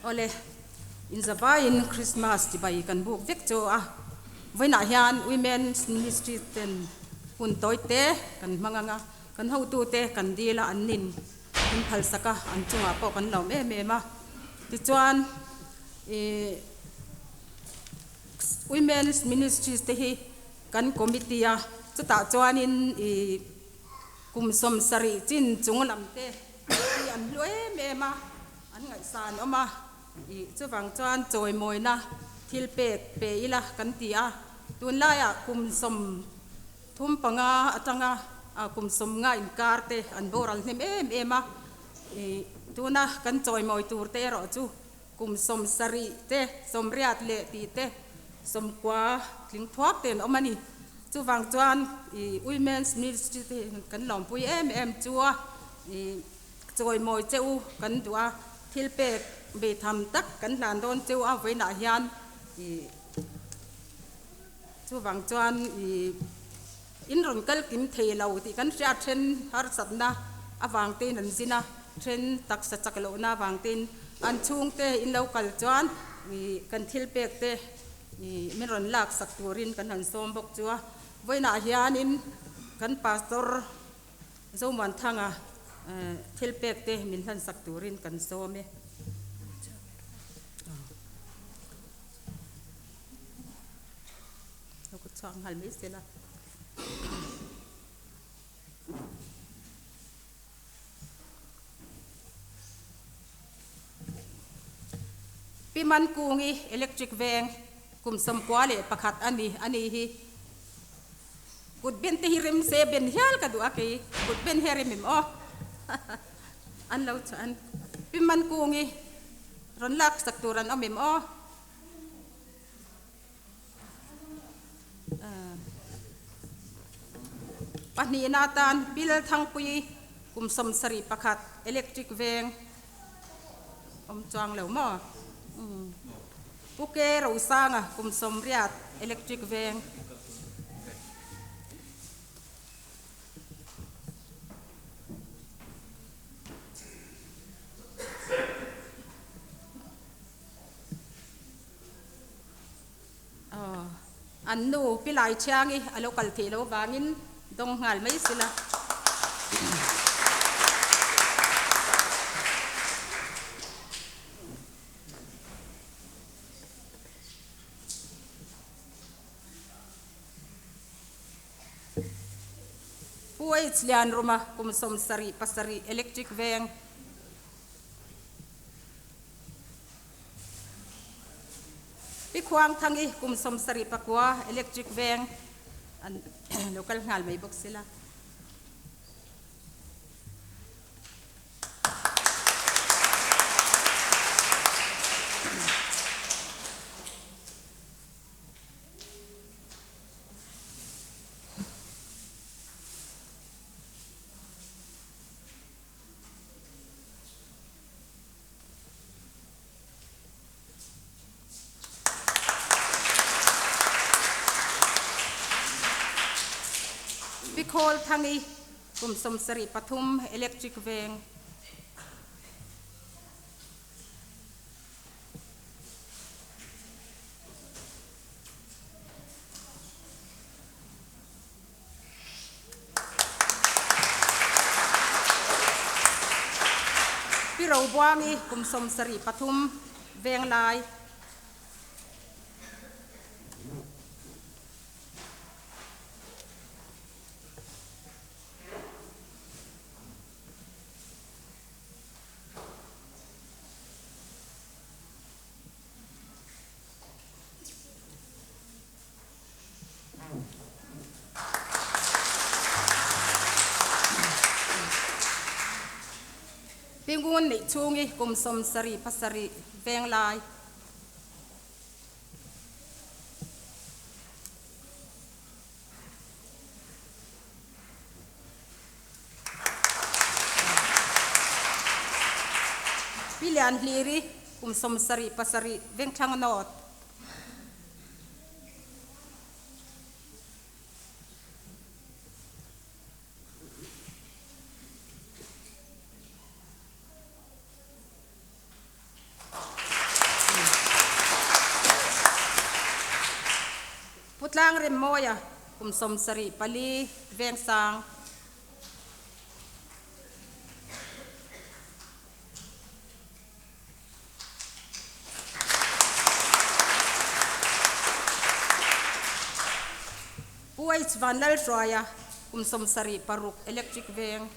Awle, inzavaiin Christmas chibai kan buk vek chu a. Vawiinah hian Women's Ministry ten hun tawi te kan hmang ang a, kan hotute kan dil a, an nin min phalsak a, an chungah pawh kan lawm em em a. Tichuan ih Women's Ministries te hi kan committee a, chutah chuanin ih kum 70 chin chung lam te hi an hlu em em a, an ngaihsan awm a, ih chuvang chuan chawimawina thil pek pe ila kan ti a, tunlaiah kum 35 atanga kum 50 inkar te an boral hnem em em a, ih tuna kan chawimawi tur te erawh chu kum 70 te, 80 leh tih te, 90 tling thuak te an awm a ni. Chuvang chuan ih Women's Ministry te kan lawmpui em em chu a, ih chawimawi che u kan duh a, thil pek beitham tak kan hlan dawn cheu a vawiinah hian ih chuvang chuan ih in rawn kal kim thei lo tih kan hriat then harsatna avang tein an zin a, then taksa chak lohna avang tein an chhungte in lo kal chuan ih kan thil pek te ih min rawn lak sak turin kan han sawm bawk chu a. Vawiinah hianin kan pastor Zomuanthanga thil pek te min hlan sak turin kan sawm e. Lo ka chhuak nghal mai sela. Pi Mankungi Electric Veng kum 91 a ni a ni hi. Kut ben te hi rem se ben hial ka duh a kei kut ben hi a rem em aw an lo chuan Pi Mankungi rawn lak sak tur an awm em aw. Pahnihna atan Pi Lalthangpuii kum 71 Electric Veng awm chuang lo maw? Pu Ke Rosanga kum 80 Electric Veng. Aw, an nu Pi Laithiangi a lo kal theih loh vangin dawng nghal mai sila. Pu H Lianruma kum 77 Electric Veng. Pi Khuangthangi kum 79 Electric Veng an lo kal nghal mai bawk sila. Pi Khawlthangi kum 73 Electric Veng. Pi Robuangi kum 73 Venglai. Pi Ngun neih chhungi kum 77 Venglai. Pi Lianhliri kum 77 Vengthlang North. Pu Tlangremmawia, kum 74, Vengsang. Pu H Vanlalhruaia, kum 76, Electric Veng.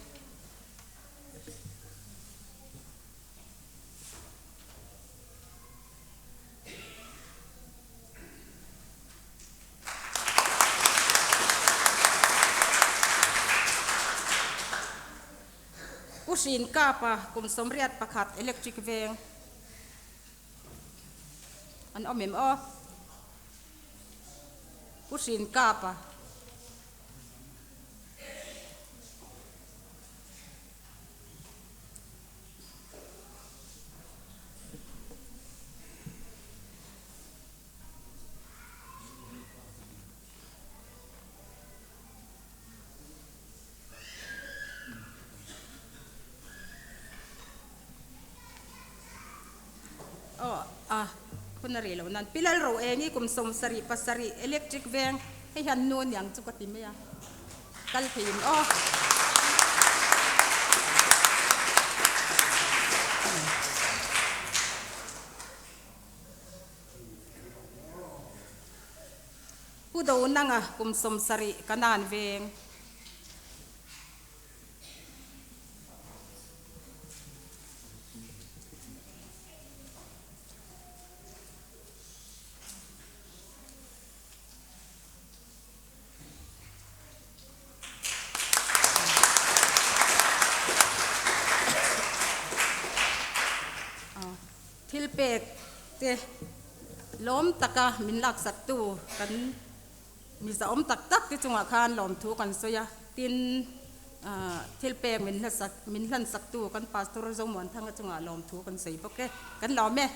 Pu Hrin Kapa, kum 81, Electric Veng. An awm em aw? Pu Hrin Kapa. Aw a hun a rih loh nan Pi Lalro Engi kum 77 Electric Veng hei hian nu aniang chu ka ti mai a kal theiin aw. Pu Donanga kum 70 Kanan Veng. Thil pek te lawm taka min laksaktu kan mizaawm tak tak te chungah khan lawmthu kan sawi a, tin thil pek min hlasak min hlansaktu kan Pastor Zomuanthanga chungah lawmthu kan sawi bawk e, kan lawm e.